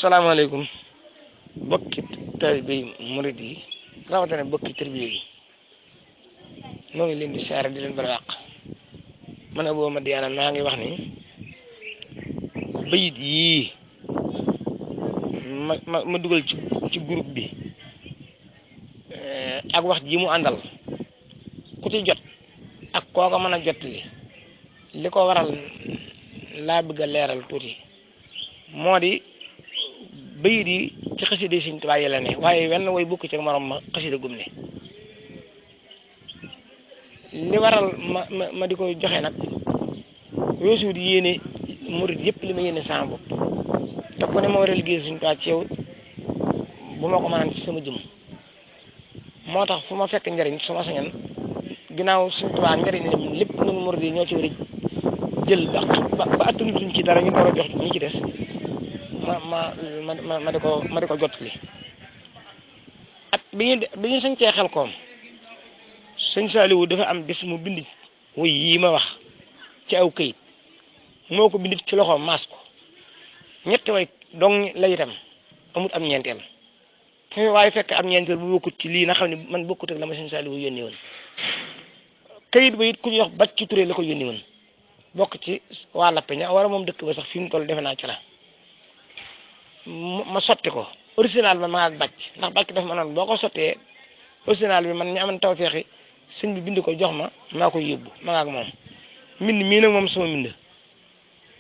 salaamaaleykum bokki taalibe yi murid yi rawatina bokki tarbiya yi noo ngi leen di siyaare di leen bala wàq man Abou Madiyana maa ngi wax ni bayit yii ma dugal ci groupe bi ak wax ji mu àndal ku ci jot ak kooka mën a jotali li ko waral laa bëgg a leeral tuuti moo di bayit yi ci xasida Sëriñ Tuubaa yi la ne waaye wenn way bukk ci morom ma xasida gum ne li waral ma di ko joxe nag weesu di yéene murid yëpp li ma yéene sama bopp te ku ne ma war a liggéey Sëriñ Tuubaa ci yow bu ma ko mënaan ci sama jëm moo tax fu ma fekk njariñ su ma sañan ginnaaw Sëriñ Tuubaa njariñ la lépp ñun murid yi ñoo ci war a jël ba attanatuñ ci dara ñu door a jox ñi ci des ma di ko jot li at bi ñu sañcee xel koom sëñ Saaliwu dafa am bis mu bind wuy yii ma wax ci aw këyit moo ko bindit ci loxoom maas ko ñetti way dong la itam amut am ñeenteel foofu waaye fekk am ñeenteel bu bokkut ci lii na xam ne man bokkut ak la ma sëñ Saaliwu yónni woon këyit ba it ku ñuy wax Bàcc ci Ture la ko yónni woon bokk ci waa Lappe ña wala moom dëkk ba sax fi mu toll defe naa ci la ma sotti ko original ba ma ak Bàcc ndax Bàcc dafa ma noonu boo ko sottee original bi man ñu amoon taw feexi sëñ bi bind ko jox ma maa koy yóbbu ma ak moom mbind mii nag moom sama mbind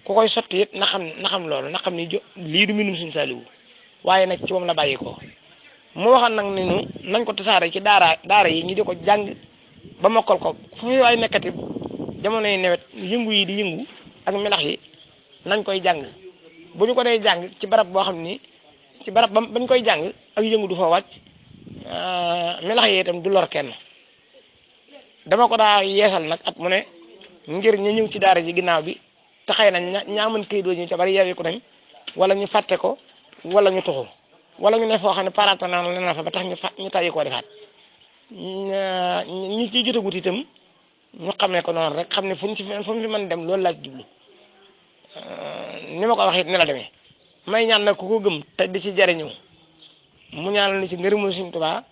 ku koy sotti it na xam loolu na xam ni lii du mbindum Sëñ Saaliwu waaye nag ci moom la bàyyi ko mu waxal nag ni ñu nañ ko tasaare ci daara yi ñu di ko jàng ba mokkal ko fu fi waay nekkati jamono yi nawet yëngu yi di yëngu ak melax yi nañ koy jàng bu ñu ko dee jàng ci barab boo xam ni ci barab bañ koy jàng ak yëngu du fa wàcc melax yi itam du lor kenn dama ko daa yeesal nag at mu ne ngir ñu ñëw ci daara ji ginnaaw bi te xëy na ñaa mën këyit ñu ca bari yeewee ko nañ wala ñu fàtte ko wala ñu tuxu wala ñu ne foo xam ne paratonal la na fa ba tax ñu tàyyi koo defaat ñi ciy jotagut itam ñu xamee ko noonu rek xam ne fu ñu fi mën dem loolu laa jublu ni ma ko waxee ni la demee may ñaan nag ku ko gëm te di ci jariñu mu ñaanal ni ci ngërëmul Sëriñ Tuubaa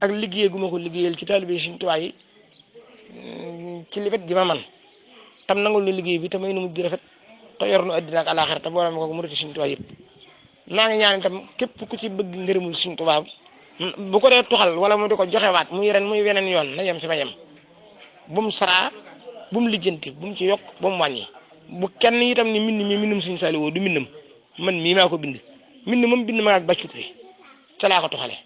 ak liggéey gu ma ko liggéeyal ci taalibe Sëriñ Tuubaa yi ci li fet gi ma man tam nangul nu liggéey bi te may nu mujj rafet te yor nu àddina ak àllaaxira te boole ma ko murid Sëriñ Tuubaa yëpp maa ngi ñaan itam képp ku ci bëgg ngërëmul Sëriñ Tuubaa bu ko dee tuxal wala mu di ko joxewaat muy ren muy weneen yoon na yem fi ma yem bu mu saraa bu mu lijjanti bu mu ci yokk bu mu wàññi bu kenn itam ni mbind mi mbindum Sëriñ Saaliwu du mbindam man mii maa ko bind mbind moom bind ma ak Bàcc Ture ca laa ko tuxale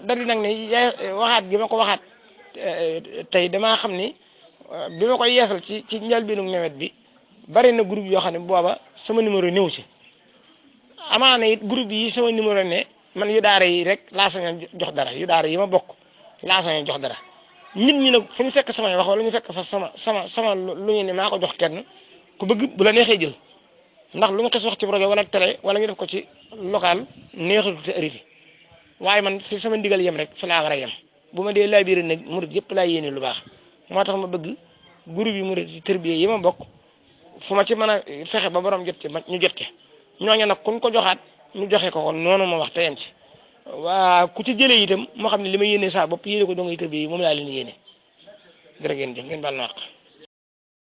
da di nag ne waxaat gi ma ko waxaat tey damaa xam ni bi ma koy yeesal ci njëlbéenu nawet bi bari na groupe yoo xam ne booba sama numéro néew ci amaana it groupe yi sama numéro ne man yu daara yi rek laa sañ a jox dara yu daara yi ma bokk laa sañ a jox dara nit ñi nag fu ñu fekk samay wax wala ñu fekk fa sama lu ñu ne maa ko jox kenn ku bëgg bu la neexee jël ndax lu ñu xis wax ci rajo wala télé wala ñu def ko ci local neexatu te arrivé waaye man fi sama ndigal yem rek fi laa war a yem bu ma dee laabiré nag murid yëpp laa yéene lu baax moo tax ma bëgg groupe yi murid tarbiya yi ma bokk fu ma ci mën a fexe ba borom jot ci ñu jot ci ñooñu nag kuñ ko joxaat ñu joxe ko kon noonu ma wax te yem ci waa ku ci jëlee itam moo xam ne li ma yéene saa bopp yéene ko dongay tarbiya yi moom laa leen yéene jërë ngeen jëf ngeen baal na wax